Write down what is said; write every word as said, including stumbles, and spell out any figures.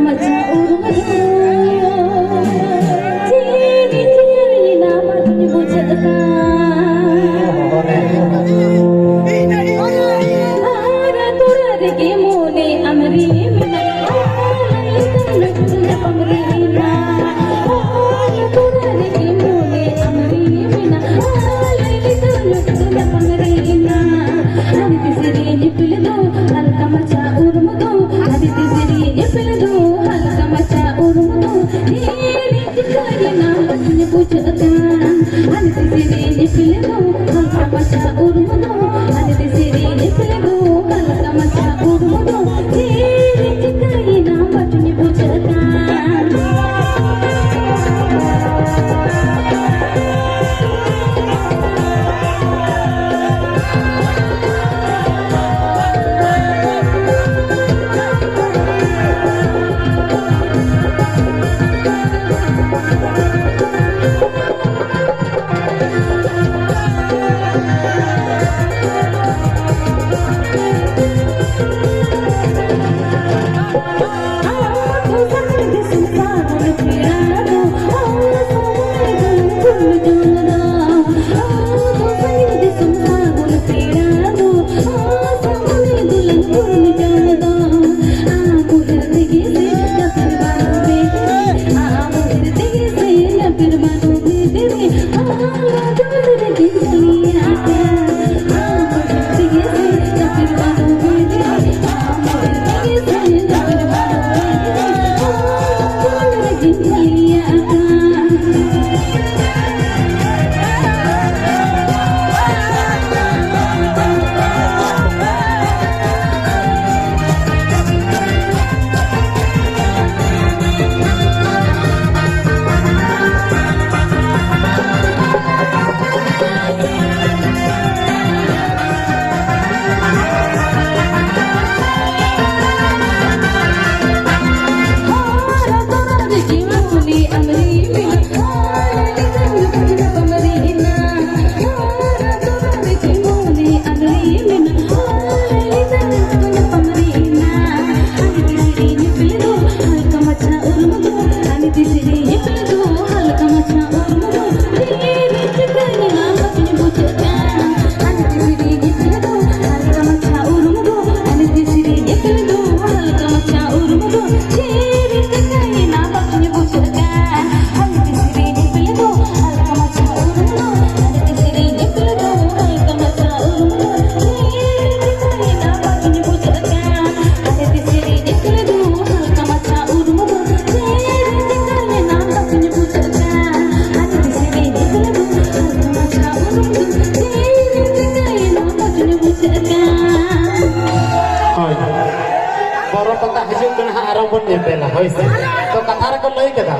ᱢᱟᱪᱷᱟ ᱩᱨᱩᱢ ᱫᱚ ᱪᱮᱫ ᱤᱧ ᱪᱤᱠᱟᱹᱭᱮᱱᱟ ᱵᱟᱹᱧ ᱵᱩᱡᱷᱟᱹᱜ ᱠᱟᱱ᱾ ᱟᱨ ᱛᱚᱨᱟ ᱨᱮᱜᱮ ᱢᱚᱱᱮ ᱟᱢ ᱨᱮ ᱢᱮᱱᱟᱜ, ᱟᱨ ᱧᱟᱯᱟᱢ ᱨᱮ ᱢᱮᱱᱟᱜ᱾ ᱟᱨ ᱛᱚᱨᱟ ᱨᱮᱜᱮ ᱢᱚᱱᱮ ᱟᱢ ᱨᱮ ᱢᱮᱱᱟᱜ, ᱟᱨ ᱧᱟᱯᱟᱢ ᱨᱮ ᱢᱮᱱᱟᱜ᱾ ᱟᱨ ᱛᱤᱥ ᱨᱮ ᱧᱮᱯᱮᱞ ᱫᱚ ᱦᱟᱞᱠᱟ ᱢᱟᱪᱷᱟ ᱩᱨᱩᱢ ᱫᱚ, ᱟᱹᱰᱤ ᱛᱤᱥ ᱨᱮ ᱧᱮᱯᱮᱞ ᱫᱚ ᱦᱟᱞᱠᱟ ᱢᱟᱪᱷᱟ ᱩᱨᱩᱢ ᱫᱚ, ᱪᱮᱫ ᱤᱧ ᱪᱤᱠᱟᱹᱭᱮᱱᱟ ᱵᱟᱹᱧ ᱵᱩᱡᱷᱟᱹᱜ ᱠᱟᱱ᱾ ᱟᱹᱰᱤ ᱛᱤᱥ ᱨᱮ ᱧᱮᱯᱮᱞ ᱫᱚ ᱦᱟᱞᱠᱟ ᱢᱟᱪᱷᱟ ᱩᱨᱩᱢ ᱫᱚ, ᱟᱹᱰᱤ ᱛᱤᱥ ᱨᱮ ᱧᱮᱯᱮᱞ ᱫᱚ ᱦᱟᱞᱠᱟ ᱢᱟᱪᱷᱟ ᱩᱨᱩᱢ ᱫᱚ, ᱪᱮᱫ ᱤᱧ ᱪᱤᱠᱟᱹᱭᱮᱱᱟ ᱵᱟᱹᱧ ᱵᱩᱡᱷᱟᱹᱜ ᱠᱟᱱ᱾ ᱵᱚᱱ ᱧᱮᱯᱮᱞᱟ, ᱦᱳᱭ ᱥᱮ? ᱛᱚ ᱠᱟᱛᱷᱟ ᱨᱮᱠᱚ ᱞᱟᱹᱭ ᱠᱟᱫᱟ,